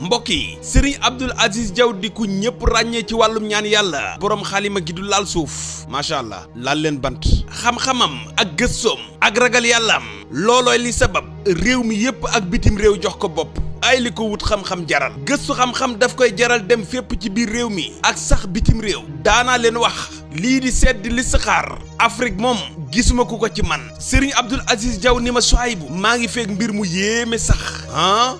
mbokk yi Serigne Abdoul Aziz Diaw di ku ñëpp ràññee ci wàllum ñaan yàlla boroom xalima gi du laal suuf macha allah laal leen bant xam-xamam ak gëstoom ak ragal yàllaam loolooy li sabab réew mi yépp ak bitim réew jox ko bopp ay li ko wut xam-xam jaral gëstu xam-xam daf koy jaral dem fépp ci biir réew mi ak sax bitim réew daanaa leen wax lii di sedd li saxaar Afrique moom gisuma ku ko ci man Serigne Abdoul Aziz Diaw ni ma Souhaïbou maa ngi feeg mbir mu yéeme sax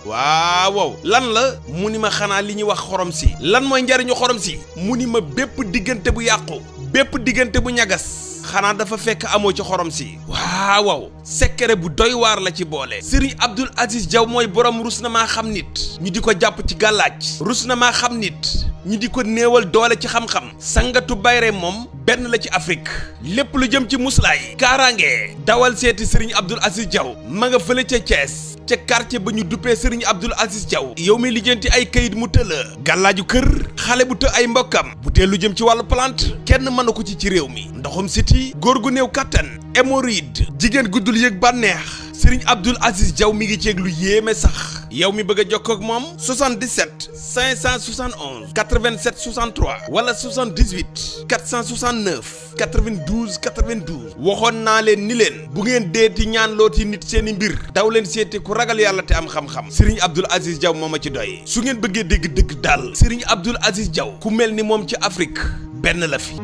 waaw lan la mu ni ma xanaa li ñuy wax xorom si lan mooy njariñu xorom si mu ni ma bépp diggante bu yàqu bépp diggante bu ñagas xanaa dafa fekk amoo ci xorom si waaw secret bu doy waar la ci boole Serigne Abdoul Aziz Diaw mooy borom rus na maa xam nit ñu di ko jàpp ci gàllaaj rus na maa xam nit ñi di ko néewal doole ci xam-xam sangatu bayre moom benn la ci Afrique lépp lu jëm ci muslaay kaaraange dawal seeti Serigne Abdoul Aziz Diaw ma nga fële ca Thiès ca quartier ba ñu duppee Serigne Abdoul Aziz Diaw yow mi lijjanti ay kayit mu tëla gàllaaju kër xale bu të ay mbokkam bu tee lu jëm ci wàllu plante kenn mënu ko ci réew mi ndoxum siti góor gu néew kattan hémorroïde jigéen guddul yëg bànneex Serigne Abdoul Aziz Diaw mi ngi ceeg lu yéeme sax yow mi bëgg a jokkoo ak moom 77 571 87 63 wala 78 469 92 92 waxoon naa leen ni leen bu ngeen deeti ñaan looti nit seeni mbir daw leen seeti ku ragal yàlla te am xam-xam Serigne Abdoul Aziz Diaw moo ma ci doy su ngeen bëggee dégg dëgg daal Serigne Abdoul Aziz Diaw ku mel ni moom ci Afrique benn la fi.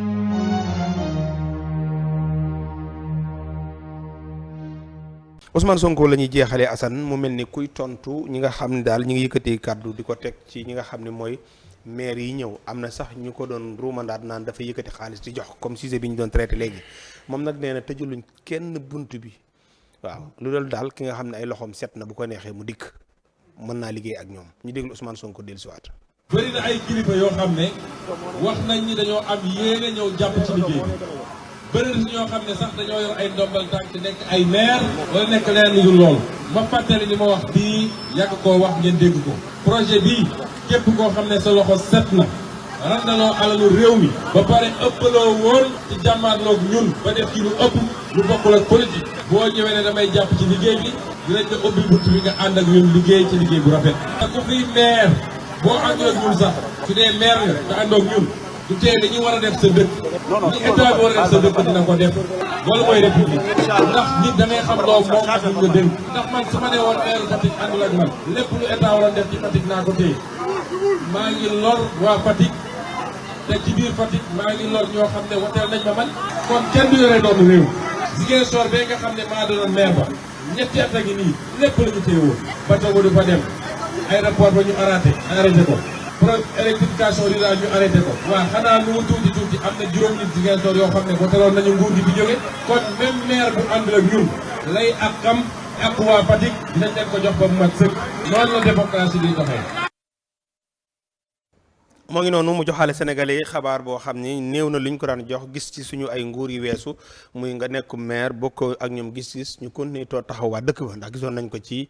Ousmane Sonko la ñuy jeexalee Assane mu mel ni kuy tontu ñi nga xam ne daal ñi ngi yëkkatee kàddu di ko teg ci ñi nga xam ne mooy maire yi ñëw am na sax ñu ko doon ruumandaat naan dafa yëkkati xaalis di jox comme sujet bi ñu doon traité léegi moom nag nee na tëjuluñ kenn bunt bi waaw lu dul daal ki nga xam ne ay loxoom set na bu ko neexee mu dikk mën naa liggéey ak ñoom ñu déglu Ousmane Sonko dellusiwaat. bëri na ay kilifa yoo xam ne wax nañ ni dañoo am yéene ñëw jàpp ci liggéey bi. bëri na ñoo xam ne sax dañoo yor ay ndombal tànk nekk ay maire wala nekk leen lu dul loolu ma fàttali ni ma wax bii yàgg koo wax ngeen dégg ko projet bii képp koo xam ne sa loxo set na randaloo alalu réew mi ba pare ëppaloo woon ci jàmmaarloog ñun ba def ci lu ëpp lu bokkul ak politique boo ñëwee ne damay jàpp ci liggéey bi dinañ la ubbi bunt bi nga ànd ak ñun liggéey ci liggéey bu rafet ku fiy maire boo àndul ak ñun sax su dee maire nga àndoog ñun du tee li ñu war a def sa dëkk li état bi war a def sa dëkk dina ko def loolu mooy république ndax nit da ngay xam loo moom ak nga dénk ndax man su ma nee woon maire Fatick àndul ak man lépp lu état waroon def ci Fatick naa ko téye maa ngi lor waa Fatick te ci biir Fatick maa ngi lor ñoo xam ne woteel nañ ma man kon kenn du yore doon réew Ziguinchor bee nga xam ne maa doon maire ba ñetti at a ngi nii lépp la ñu téye woon bateau ba du fa dem aéroport ba ñu arrêté ko électrification rurale ñu arrêté ko waaw xanaa nu mu tuuti am na juróom nit Ziguinchor yoo xam ne ba teroon nañu nguur gi bi jóge kon même maire bu ànd ak ñun lay ak xam ak waa Fatick dinañ leen ko jox ba mu mat sëkk noonu la démocratie di doxee. moo ngi noonu mu joxaale sénégalais yi xabaar boo xam ni néew na lu ñu ko daan jox gis ci suñu ay nguur yu weesu muy nga nekk maire bokk ak ñoom gis-gis ñu continuer too taxaw waa dëkk ba ndax gisoon nañ ko ci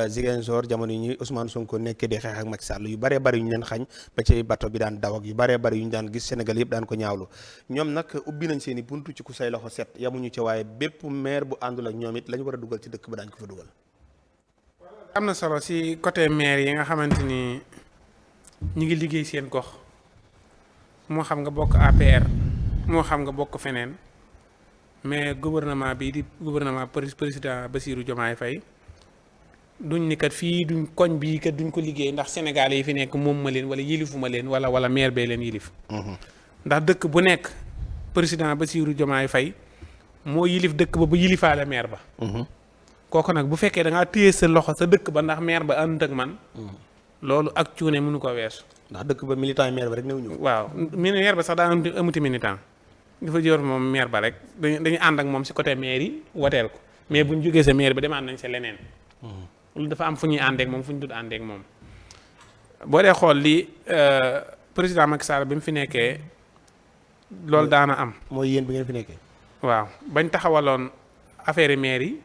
Ziguinchor jamono yi ñuy Ousmane Sonko nekkee di xeex ak Macky Sall yu bëree bëri yu ñu leen xañ ba ci bato bi daan daw ak yu bëree bëri yu ñu daan gis Sénégal yëpp daan ko ñaawlu ñoom nag ubbi nañ seen i buntu ci ku say loxo set yamuñu ci waaye bépp maire bu àndul ak ñoom it la ñu war a dugal ci dëkk ba daañu ko fa dugal. am na solo si côté maire yi nga xamante ni ñu ngi liggéey seen gox moo xam nga bokk APR moo xam nga bokk feneen mais gouvernement bi di gouvernement président Bassirou Diomaye Faye duñ ni kat fii duñ koñ bii kat duñ ko liggéey ndax Sénégal yi fi nekk moom ma leen wala yilifuma leen wala maire bee leen yilif ndax dëkk bu nekk président Bassirou Diomaye Faye moo yilif dëkk ba bu yilifaale maire ba kooku nag bu fekkee da ngaa téye sa loxo sa dëkk ba ndax maire ba ànd ak man loolu ak cuune mënu ko weesu ndax dëkk ba militant maire ba rek néew ñu waaw maire ba sax daa amuti militant dafa jor moom maire ba rek dañu ànd ak moom si côté maire yi woteel ko mais buñ jógee sa maire ba demaat nañ sa leneen loolu dafa am fu ñuy àndeek moom fu ñu dul àndeek moom boo dee xool li président Macky Sall bi mu fi nekkee loolu daana am mooy yéen bi ngeen fi nekkee waaw bañ taxawaloon affaire maire yi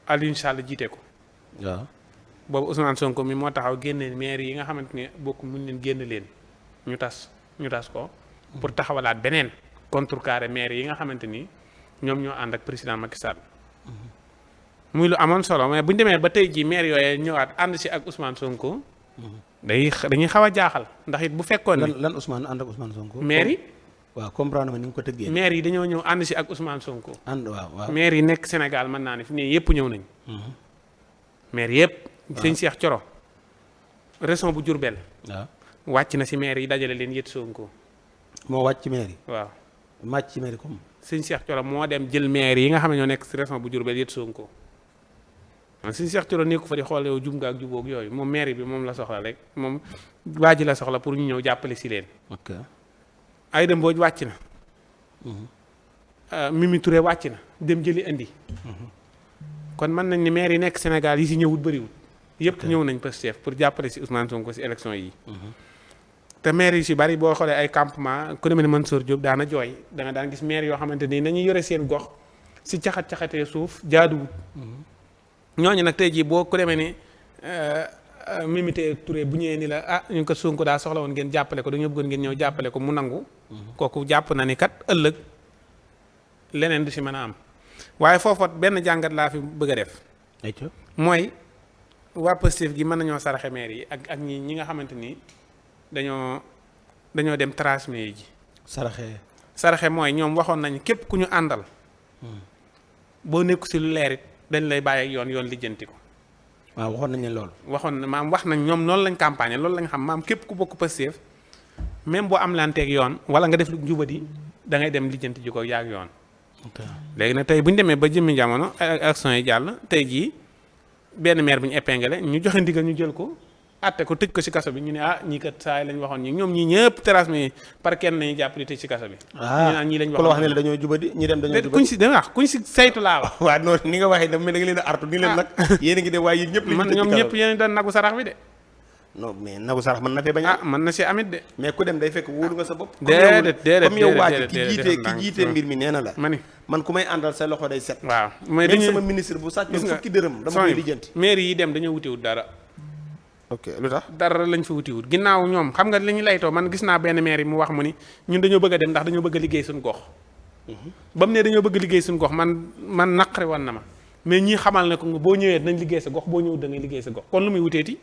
Aliou Sall jiite ko waaw boobu Ousmane Sonko mi moo taxaw génne maire yi nga xamante ne bokk mun leen génn leen ñu tas ko pour taxawalaat beneen contrecarré maire yi nga xamante ni ñoom ñoo ànd ak président Macky Sall muy lu amoon solo mais bu ñu demee ba tey jii maire yooyu ñëwaat ànd si ak Ousmane Sonko dañuy xaw a jaaxal ndax it bu fekkoon ne lan Ousmane ànd ak Ousmane Sonko. maire yi. waaw comprendre ma ni nga ko tëggee. maire yi dañoo ñëw ànd si ak Ousmane Sonko. waaw. maire yi nekk Sénégal mën naa ne fi ne yëpp ñëw nañ. maire yëpp. sëñ Cheikh Thioro. région bu Diourbel. waaw wàcc na si maire yi dajale leen yët Sonko. moo wàcc ci maire yi. waaw. màcc ci maire yi comme. sëñ Cheikh Thioro moo dem jël maire yi nga xam ne ñoo nekk si région bu Diourbel yët Sonko. man sëñ Cheikh Thioro nekku fa di xool yow jum nga ak jubóog yooyu moom maire bi moom la soxla rek moom waa ji la soxla pour ñu ñëw jàppale si leen. ok Aïda Mbodj wàcc na. Mimi Touré wàcc na dem jëli indi. kon mën nañ ni maire yi nekk Sénégal yi si ñëwut bëriwut. yëpp ñëw nañ Pastef pour jàppale si Ousmane Sonko si élection yi. te maire yi si bari boo xoolee ay campement ku demee ne Mansour Diop daana jooy da nga daan gis maire yoo xamante ni nañuy yore seen gox si caxatee suuf jaaduwut. ñooñu nag tey jii boo ku demee ni Mimi Touré bu ñëwee ni la ñu ko Sonko daa soxla woon ngeen jàppale ko dañoo bëggoon ngeen ñëw jàppale ko mu nangu. kooku jàpp na ni kat ëllëg leneen du si mën a am waaye foofoot benn jàngat laa fi bëgg a def. mooy waa Pastef gi mën nañoo saraxe maire yi ak ñi nga xamante ni dañoo dem transmettre ji. saraxe mooy ñoom waxoon nañu képp ku ñu àndal. boo nekku si lu leer it dañ lay bàyyi ak yoon lijjanti ko. waaw waxoon nañ leen loolu. waxoon na maam wax nañ ñoom loolu lañ campagne loolu lañ xam maam képp ku bokk Pastef même boo am lanteeg yoon wala nga def lu njubadi da ngay dem lijjanti ji ko yaag yoon. léegi nag tey bu ñu demee ba jëmmi jamono action yi jàll tey jii benn maire bu ñu épinglé ñu joxe ndigal ñu jël ko àtte ko tëj ko si kaso bi ñu ne ñii kat saa yi lañ waxoon ñoom ñii ñëpp terrasse mi par kenn nañu jàpp di tëj si kaso bi. ñu naan ñii lañ waxoon ku la wax ne la dañoo jubadi ñi dem dañoo jubadi kuñ si saytu laa wax. waaw non ni nga waxee da nga leen a artu ni leen nag yéen a ngi dem waaye yéen ñëpp man ñoom ñëpp yéen doon nagu sarax bi de. non mais nagu sarax mën na fee bañ mën na si amit de. mais ku dem day fekk wóolu nga sa bopp. déedéet comme yow waaj ki jiite mbir mi nee na la. man ku may àndal sa loxo day set. waaw mais dañuy sama ministre bu sàcc fukki dërëm dama koy lijjanti. maire yi dem dañoo wutiwut dara. ok lu tax dara lañ fa wutiwut ginnaaw ñoom xam nga li ñu laytoo man gis naa benn maire yi mu wax mu ni ñun dañoo bëgg a dem ndax dañoo bëgg a liggéey suñu gox. ba mu ne dañoo bëgg liggéey suñu gox man naqari woon na ma mais ñii xamal ne ko boo ñëwee dinañ liggéey sa gox boo ñëwut da ngay liggéey sa gox kon lu muy wuteeti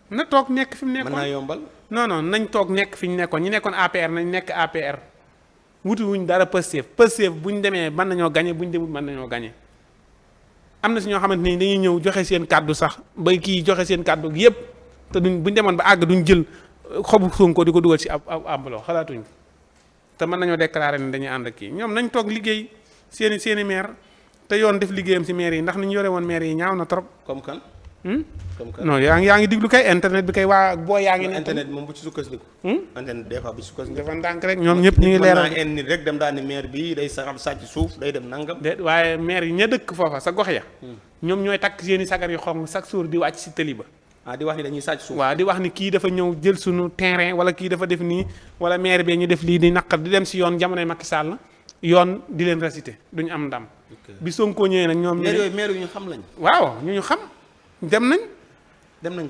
na toog nekk fi mu nekkoon. mën naa yombal. non nañ toog nekk fi ñu nekkoon ñi nekkoon APR nañ nekk APR wuti wuñ dara Pastef bu ñu demee mën nañoo gañe bu ñu demut mën nañoo gañe am na si ñoo xamante ni dañuy ñëw joxe seen kàddu sax ba kii joxe seen kàddu yëpp te duñ bu ñu demoon ba àgg duñ jël xobu Sonko di ko dugal si ab ambuloo xalaatuñ te mën nañoo déclarer ne dañuy ànd ak kii ñoom nañ toog liggéey seeni maire te yoon def liggéeyam si maire yi ndax ni ñu yore woon maire yi ñaaw na trop. comme kan. non yaa ngi diglu kay internet bi kay waa boo yaa ngi. internet moom bu ci sukkandiku. internet des fois bu ci sukkandiku. dafa ndànk rek ñoom ñëpp ñu ngi leeral. mën naa nit rek dem daal ni maire bi day sàcc suuf day dem nangam. waaye maire yi ña dëkk foofa sa gox ya. ñoom ñooy takk seeni sagar yu xonq chaque jour di wàcc si tëli ba. di wax ni dañuy sàcc suuf. waaw di wax ni kii dafa ñëw jël suñu terrain wala kii dafa def nii wala maire bi ñu def lii di naqar di dem si yoon jamonoy Macky Sall yoon di leen réciter duñu am ndam. bi Sonko ñëwee nag ñoom. maire yu ñu xam lañ. waaw ñu xam dem nañ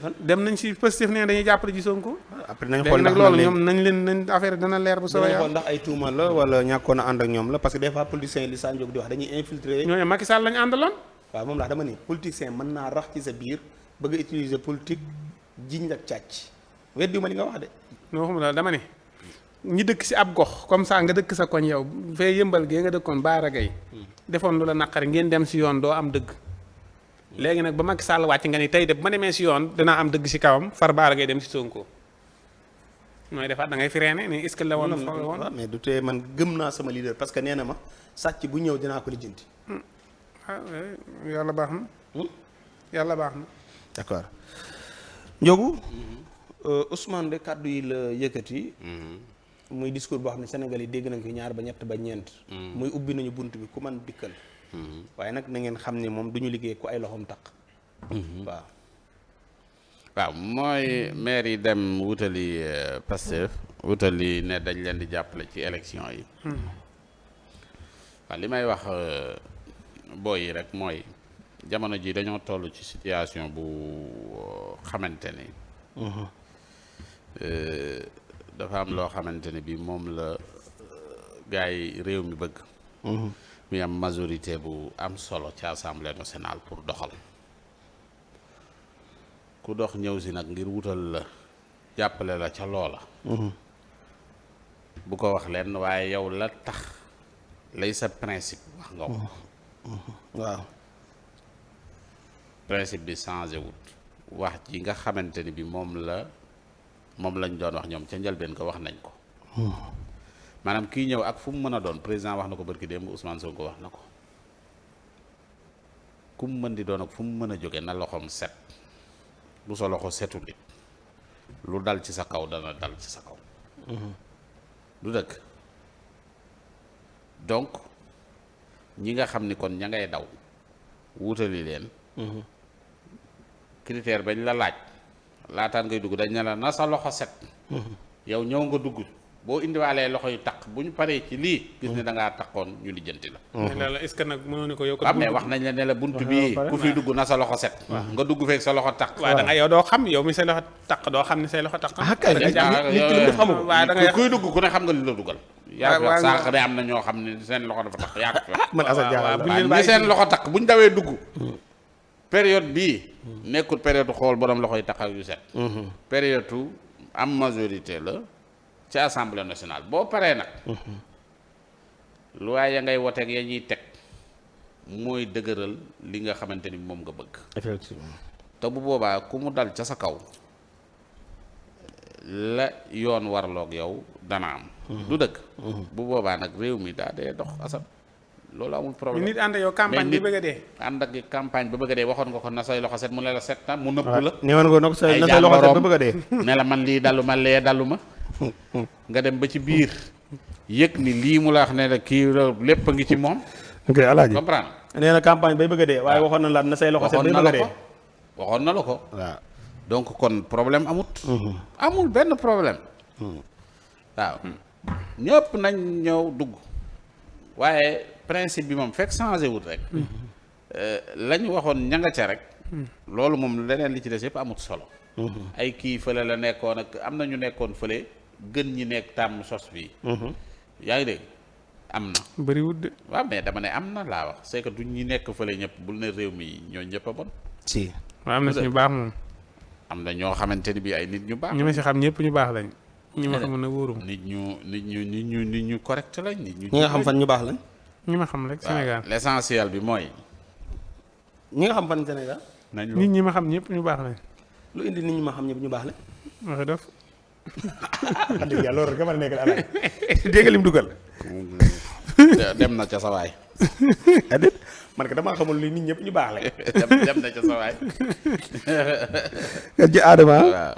fan. dem nañ si Pastef ne dañuy jàppale ji Sonko. après nañ xool nag loolu ñoom nañ affaire dana leer bu soobee yàlla. xool ndax ay tuuma la wala ñàkkoon a ànd ak ñoom la parce que des fois politiciens yi li Sa Ndiogou di wax dañuy infiltrer. ñooñu Macky Sall lañu àndaloon. waaw moom laa dama ni politicien mën naa rax ci sa biir bëgg a utiliser politique jiñ la càcc weddi ma li nga wax de. non waxuma la dama ne ñi dëkk si ab gox comme ça nga dëkk sa koñ yow fee yëmbal gee nga dëkkoon Baara Gaye defoon lu la naqari ngeen dem si yoon doo am dëgg. léegi nag ba Macky Sall wàcc nga ni tey de bu ma demee si yoon danaa am dëgg si kawam far Baara Gaye dem si Sonko nooy defaat da ngay freiné ni est-ce que la woon fa woon. mais du tee man gëm naa sama leader parce que nee na ma sàcc bu ñëw dinaa ko lijjanti. yàlla baax na. yàlla baax na. d'accord Ndiogou. Ousmane de kàddu yi la yëkkati. muy discours boo xam ne Sénégal yi dégg nañ ko ñaar ba ñett ba ñeent. muy ubbi nañu bunt bi ku man dikkal. waaye nag na ngeen xam ni moom du ñu liggéey ku ay loxoom taq. waaw mooy maire yi dem wutali Pastef wutali ne dañ leen di jàppale ci élection yi. waaw li may wax booy yi rek mooy jamono ji dañoo toll ci situation bu xamante ni. dafa am loo xamante ne bi moom la gars yi réew mi bëgg. muy am majorité bu am solo ci assemblée nationale pour doxal ku dox ñëw si nag ngir wutal la jàppale la ca loola bu ko wax leen waaye yow la tax lay sa principe wax nga ko waaw principe bi changé wut wax ji nga xamante ni bi moom lañ doon wax ñoom ca njëlbeen ko wax nañ ko maanaam kii ñëw ak fu mu mën a doon président wax na ko barki démb Ousmane Sonko wax na ko ku mu mën di doon ak fu mu mën a jóge na loxoom set lu sa loxo setul it lu dal ci sa kaw dana dal ci sa kaw du dëkk donc ñi nga xam ni kon ña ngay daw wutali leen critère bañ la laaj laataan ngay dugg dañ ne la na sa loxo set yow ñëw nga dugg boo indiwaalee loxo yu taq bu ñu paree ci lii gis ne da ngaa taqoon ñu lijjanti la est-ce que nag mënoo ne ko yow ko mais wax nañ la ne la bunt bii ku fi dugg na sa loxo set nga dugg feek sa loxo taq waaw da nga yow doo xam yow mi say loxo taq doo xam ne say loxo taq kay nit ki xamu ko waaw da nga kuy dugg ku ne xam nga li la dugal yaa sànq ne am na ñoo xam ne seen loxo dafa taq yaa ko man asa jaaxal waaw ñi seen loxo taq bu ñu dawee dugg période bii nekkul période xool borom loxo yi taq ak yu set période am majorité la ci assemblée nationale boo paree nag loi ya ngay woteeg ya ñuy teg mooy dëgëral li nga xamante ni moom nga bëgg effectivement te bu boobaa ku mu dal ca sa kaw la yoon warloog yow dana am du dëgg bu boobaa nag réew mi daa dee dox asam loolu amul problème nit ànd yow campagne bi bëgg a dee ànd ak campagne ba bëgg a dee waxoon nga ko na say loxo set mu ne la set na mu nëbb la nee woon nga na say loxo set ba bëgg a dee ne la man lii dalu ma lee dalu ma nga dem ba ci biir yëg ni lii mu la wax ne la kii lépp a ngi ci moom ok alaaji comprendre nee na campagne bay bëgg a dee waaye waxoon na la na say loxo set bay bëgg a dee waxoon na la ko waaw donc kon problème amut amul benn problème waaw ñëpp nañ ñëw dugg waaye principe bi moom fekk changé wut rek lañ waxoon ña nga ca rek loolu moom leneen li ci des yëpp amut solo ay kii fële la nekkoon ak am na ñu nekkoon fële gën ñi nekk tàmm sos bi yaa ngi dégg am na bëriwut de waaw mais dama ne am na laa wax c'est que du ñi nekk fële ñëpp bul ne réew mi ñoo ñëpp a bon si waaw am na si ñu baax moom am na ñoo xamante ni bi ay nit ñu baax ñi ma si xam ñëpp ñu baax lañ ñi ma xamul na wóorum nit ñu correct lañ nit ñu ñi nga xam fan ñu baax lañ ñi ma xam rek Sénégal l'essentiel bi mooy ñi nga xam fan Sénégal nañ nit ñi ma xam ñëpp ñu baax lañ lu indi nit ñi ma xam ñëpp ñu baax lañ waxe def dégg yàlla loolu rek ma nekk alaaj dégg nga lim dugal dem na ca sa waay adét man ko damaa xamul li nit ñëpp ñu baax lañ dem na ca sa waay ji Adama waaw